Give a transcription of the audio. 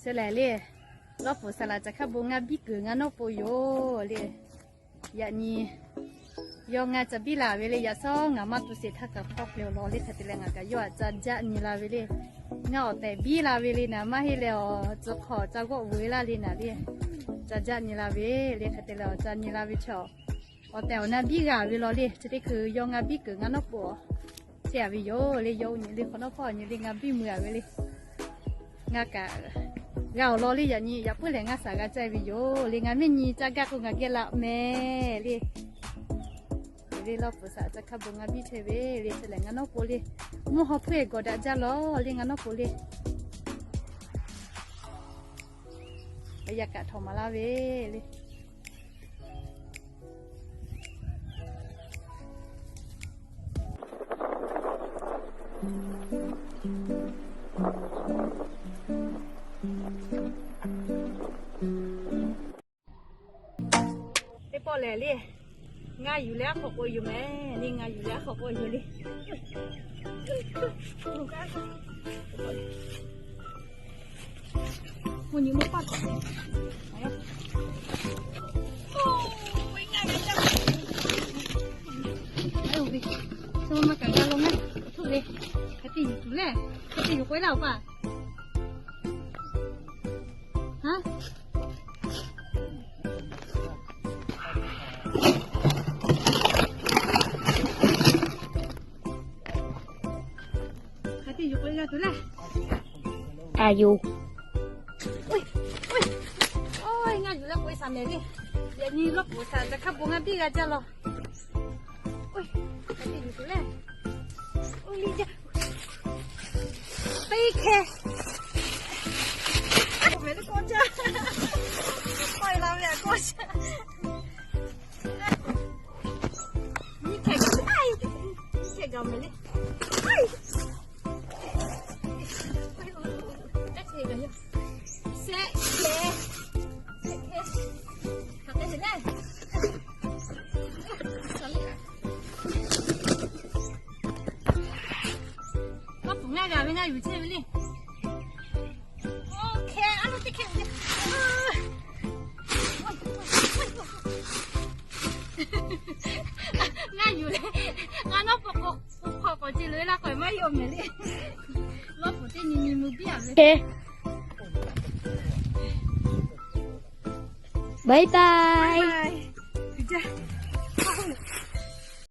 Chi lehˬ le, lawˇ puˍ saˍ laˍ ca hk'aˇ bon ngaˇ biˇ kuiˬ ngaˇ nawˉ po yoˬ le. Yaꞈ nyi yawˇ ngaˇ ca biˇ la ve le, yaꞈ shawˉ ngaˬ maˇ tu sheˍ htaˇ kaꞈ hpawˇ hk'e awˬ lawn le. Hk'e te leh ngaˬ kaꞈ yawˇ htaꞈ ca jaˆ nyi la ve le. Ngaˇ awˬ tehˬ biˇ la ve le naˍ, maˇ heˆ leh awˬ tcuh hk'aw ca g'awˆ veuˬ laˇ le naˍ le. Ca jaˆ nyi la ve le. Hk'e te leh awˬ ca nyi la ve chaw awˬ tehˬ awˬ na biˇ g'a ve law le. Chi teˇ hkui yawˇ ngaˇ biˇ kuiˬ ngaˇ nawˉ po chehˇ a ve yoˬ le. Yawˇ nyi le hk'awꞈ nawˉ hpawˇ nyi le ngaˇ biˇ mui a ve le. Ngaˇ kaꞈ g'a awˬ lawn le. Yaꞈ nyi yaꞈ puiˉ lehˬ ngaˇ shaˍ g'a caˇ ve yoˬ le. Ngaˬ mehˆ nyi caˇ gaˇ k'o ngaˬ geh laꞈ mehˍ le. Le lawˇ puˍ saˍ ca hk'aˇ bon ngaˇ biˇ chehˇ ve le. Chi lehˬ ngaˇ nawˉ po le. Mvuhˇ haw hpfuhˇ gawˬ daꞈ jaˇ lawˬ le ngaˇ nawˉ po le. Yaꞈ kaꞈ htawnˍ maˍ laˇ ve le. Teˇ pawˆ lehˬ le, ngaˇ yuˬ leh aˉ hk'awꞈ k'o yoˬ mehˍ le. Ngaˇ yuˬ leh aˉ hk'awꞈ k'o yoˬ le. Hk'e te yuˬ tuˬ le. Hk'e te yuˬ k'oˆ laˇ oˬ paˇ. Hk'e te yuˬ k'oˆ laˇ tuˬ le. Aˬ yoˬ. Oˇ, ngaˇ yuˬ leh k'oꞈ e shaˍ mehˍ le. Yaꞈ nyi lawˇ puˍ saˍ ca hk'aˇ bon ngaˇ biˇ g'a jaˇ lawˬ. Oˇ, hk'e te yuˬ tuˬ le. Oˇ, liˇ jaˇ. Teˇ hkeh. Mehˍ le k'awˇ jaˇ. K'awˇ e la ve a k'awˇ jaˇ. Nyiˇ hkeh gaˬ, nyiˇ hkeh gaˬ mehˍ le. Shehˆ hkeh, shehˆ hkeh, hk'aˬ hk'e te le. Lawˇ puˍ ngaˇ g'a ve ngaˇ yuˬ chehˇ ve le. Oˇ hkeh, a lo teˇ hkeh le. Ngaˇ yuˬ leh ngaˇ nawˉ po k'o, k'o hk'aw k'awꞈ ce loꞈ e laˇ k'awꞈ maˇ yaw mehˍ le. Lawˇ puˍ teˇ nyi nyi mvuh biˇ a ve. Bye bye.